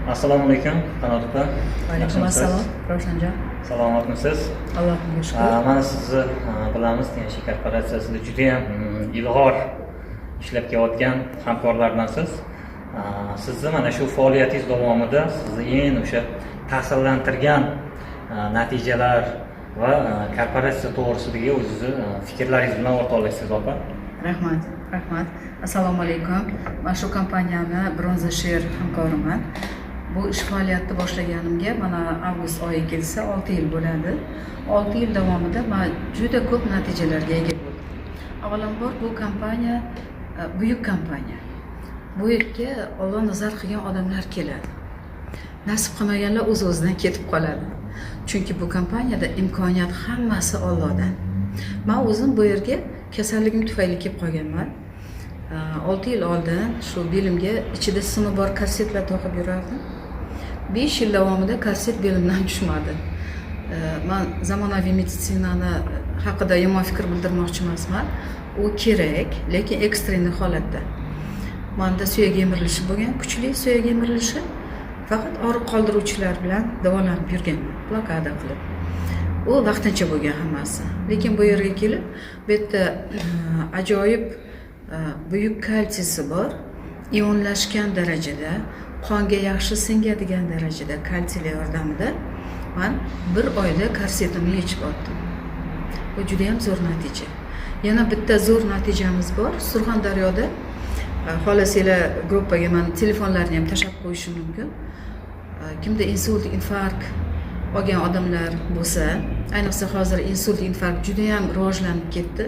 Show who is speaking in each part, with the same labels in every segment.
Speaker 1: Assalomu alaykum, Qanot opa.
Speaker 2: Alaykum assalom, Ravshanjon.
Speaker 1: Salomatmisiz?
Speaker 2: Allohga shukur.
Speaker 1: Mana sizni bilamiz, Tianshi korporatsiyasida judayam ilg'or ishlab kelayotgan hamkorlardansiz. Sizni mana shu faoliyatingiz davomida sizni eng o'sha ta'sirlantirgan natijalar va korporatsiya to'g'risidagi o'zizni fikrlaringiz bilan o'rtoqlashsangiz, opa.
Speaker 2: Rahmat, rahmat. Assalomu alaykum. Man shu kompaniyani bronza sher hamkoriman. Bu ish faoliyatni boshlaganimga mana avgust oyi kelsa 6 yil bo'ladi. 6 yil davomida man juda ko'p natijalarga ega bo'ldim. Avvalambor, bu kompaniya buyuk kompaniya. Bu yerga Olloh nazar qilgan odamlar keladi, nasib qilmaganlar o'z o'zidan ketib qoladi, chunki bu kompaniyada imkoniyat hammasi Ollohdan. Man o'zim bu yerga kasalligim tufayli kelib qolganman. 6 yil oldin shu belimga ichida simi bor korsetlar taqib yurardim. 5 yil davomida korset belimdan tushmadi. Man zamonaviy meditsinani haqida yomon fikr bildirmoqchi emasman, u kerak, lekin экстренный holatda. Manda suyak yemirilishi bo'lgan, kuchli suyak yemirilishi. Faqat og'riq qoldiruvchilar bilan davolanib yurganman, blokada qilib. U vaqtincha bo'lgan hammasi. Lekin bu yerga kelib, bu yerda ajoyib buyuk kalsiysi bor, ionlashgan darajada, qonga yaxshi singadigan darajada kalsiylar yordamida man bir oyda korsetimni yechib oldim. Bu judayam zo'r natija. Yana bitta zo'r natijamiz bor Surxondaryoda. Xohlasanglar, gruppaga man telefonlarni ham tashlab qo'yishim mumkin. Kimda insult, infarkt olgan odamlar bo'lsa, ayniqsa hozir insult, infarkt judayam rivojlanib ketdi,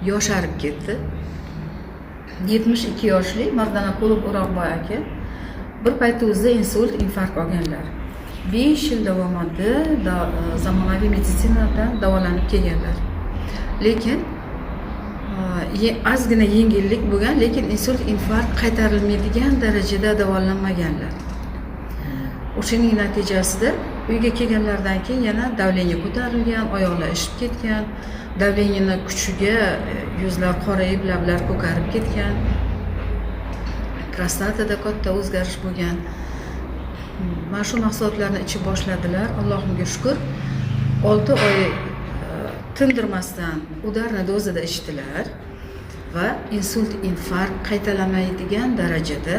Speaker 2: yosharib ketdi. 72 yoshli Mardonaqulov O'roqboy aka bir paytda o'zida insult, infarkt olganlar. 5 yil davomida zamonaviy meditsinadan davolanib kelganlar, lekin ozgina yengillik bo'lgan, lekin insult, infarkt qaytarilmaydigan darajada davolanmaganlar. O'shaning natijasida uyga kelganlaridan keyin yana давление ko'tarilgan, oyoqlar ishib ketgan, давление ni kuchiga yuzlar qorayib, lablar ko'karib ketgan, prostatada katta o'zgarish bo'lgan. Mana shu mahsulotlarni ichib boshladilar. Allohimga shukur, 6 oy tindirmasdan ударный dozada ichdilar va insult, infarkt qaytalamaydigan darajada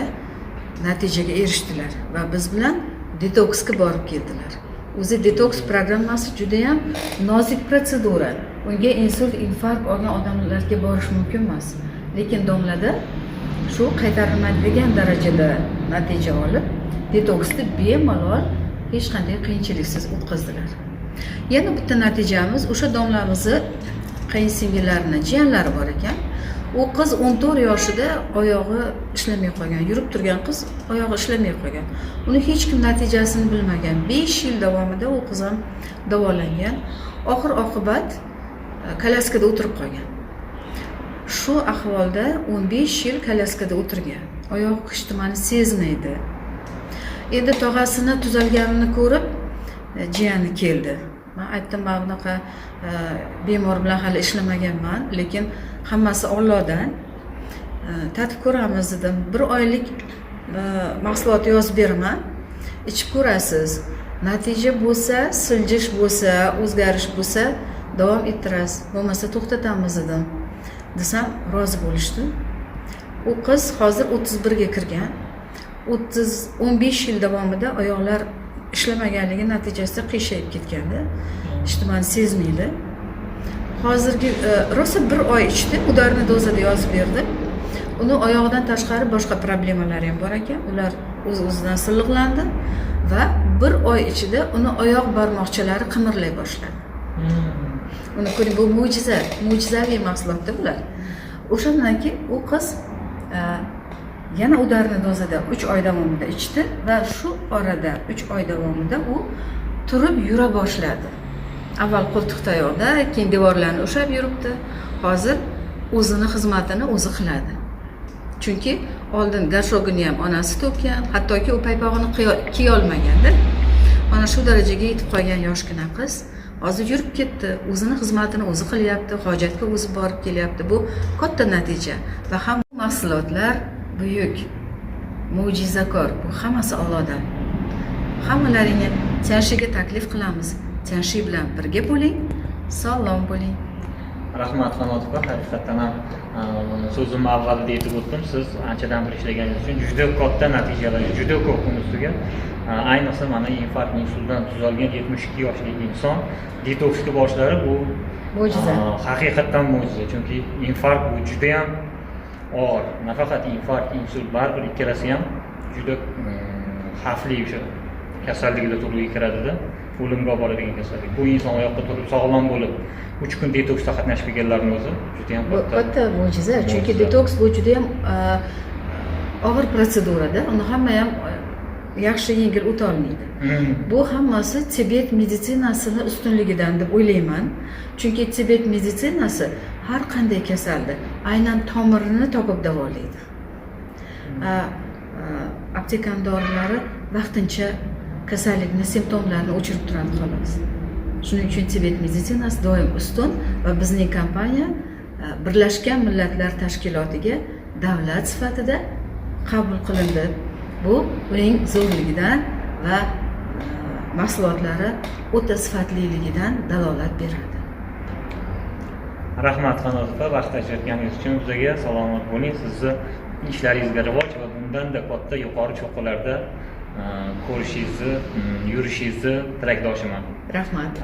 Speaker 2: natijaga erishdilar va biz bilan detoksga borib keldilar. O'zi detoks programmasi judayam nozik protsedura, unga insult, infarkt olgan odamlarga borish mumkin emas. Lekin domlada shu qaytarilmaydigan darajada natija olib, detoksni bemalol, hech qanday qiyinchiliksiz o'tkazdilar. Yana bitta natijamiz: o'sha domlamizni qayinsingillarini jiyanlari bor ekan. U qiz 14 yoshida oyog'i ishlamay qolgan. Yurib turgan qiz oyog'i ishlamay qolgan. Uni hech kim natijasini bilmagan. 5 yil davomida u qiz ham davolangan. Oxir oqibat kolyaskada o'tirib qolgan. Shu ahvolda 15 yil kolyaskada o'tirgan, oyog'i hech nimani sezmaydi. Endi tog'asini tuzalganini ko'rib, jiyani keldi. Man aytdim, man bunaqa bemor bilan hali ishlamaganman, lekin hammasi Ollohdan. Tatib ko'ramiz, dedim. Bir oylik mahsulot yozib beraman, ichib ko'rasiz. Natija bo'lsa, siljish bo'lsa, o'zgarish bo'lsa, davom ettirasiz, bo'lmasa to'xtatamiz, dedim. Desam, rozi bo'lishdi. U qiz hozir 31ga kirgan. 15 yil davomida oyoqlar ishlamaganligi natijasida qiyshayib ketgandi, hech nimani sezmaydi. Hozirgi rosa bir oy ichdi, ударный dozada yozib berdi. Uni oyog'idan tashqari boshqa problemalari ham bor ekan, ular o'z o'zidan silliqlandi va bir oy ichida uni oyoq barmoqchalari qimirlay boshladi. Uni ko'ring, bu mo'jiza, mo'jizaviy mahsulotda bular. O'shandan keyin u qiz yana ударный dozada 3 oy davomida ichdi va shu orada 3 oy davomida u turib yura boshladi. Avval qo'ltiqtayoqda, keyin devorlarni ushlab yuribdi. Hozir o'zini xizmatini o'zi qiladi, chunki oldin горшок ini ham onasi to'kkan, hattoki u paypog'ini kiyolmaganda. Mana shu darajaga yetib qolgan yoshgina qiz hozir yurib ketdi, o'zini xizmatini o'zi qilyapti, hojatga o'zi borib kelyapti. Bu katta natija va ham mahsulotlar buyuk, mo'jizakor. Bu hammasi Ollohdan. Hammalaringni Tianshiga taklif qilamiz. Tianshi bilan birga bo'ling, sog'lom bo'ling.
Speaker 1: Rahmat, Qanot opa. Haqiqatdan ham, so'zimni avvalida aytib o'tdim, siz anchadan beri ishlaganingiz uchun juda katta natijalar juda ko'p buni ustiga. Ayniqsa mana infarkt, insultdan tuzalgan 72 yoshli inson detoksga boshlari bu
Speaker 2: Mo'jiza.
Speaker 1: Haqiqatdan mo'jiza, chunki infarkt bu judayam og'ir. Nafaqat infarkt, insult, baribir ikkalasi ham juda xavfli o'sha kasalliklar turiga kiradida, o'limga olib boradigan kasallik. Bu inson oyoqqa turib, sog'lom bo'lib, 3 kun detoksda qatnashib kelganlarni o'zi judayam
Speaker 2: Bu katta mo'jiza, chunki
Speaker 1: Mo'jiza.
Speaker 2: detoks bu judayam og'ir protsedurada, uni hamma ham yaxshi, yengil o'tolmaydi. Bu hammasi Tibet meditsinasini ustunligidan deb o'ylayman, chunki Tibet meditsinasi har qanday kasalni aynan tomirini topib davolaydi. Aptekani dorilari vaqtincha kasallikni simptomlarini o'chirib turadi, xolos. Shuning uchun Tibet meditsinasi doim ustun va bizning kompaniya Birlashgan Millatlar Tashkilotiga davlat sifatida qabul qilindi. Bu uning zo'rligidan va mahsulotlari o'ta sifatliligidan dalolat beradi.
Speaker 1: Rahmat, Qanot opa, vaqt ajratganingiz uchun bizaga. Salomat bo'ling, sizni ishlaringizga rivoj va bundanda katta yuqori cho'qqilarda ko'rishingizni, yurishingizni tilakdoshiman.
Speaker 2: Rahmat.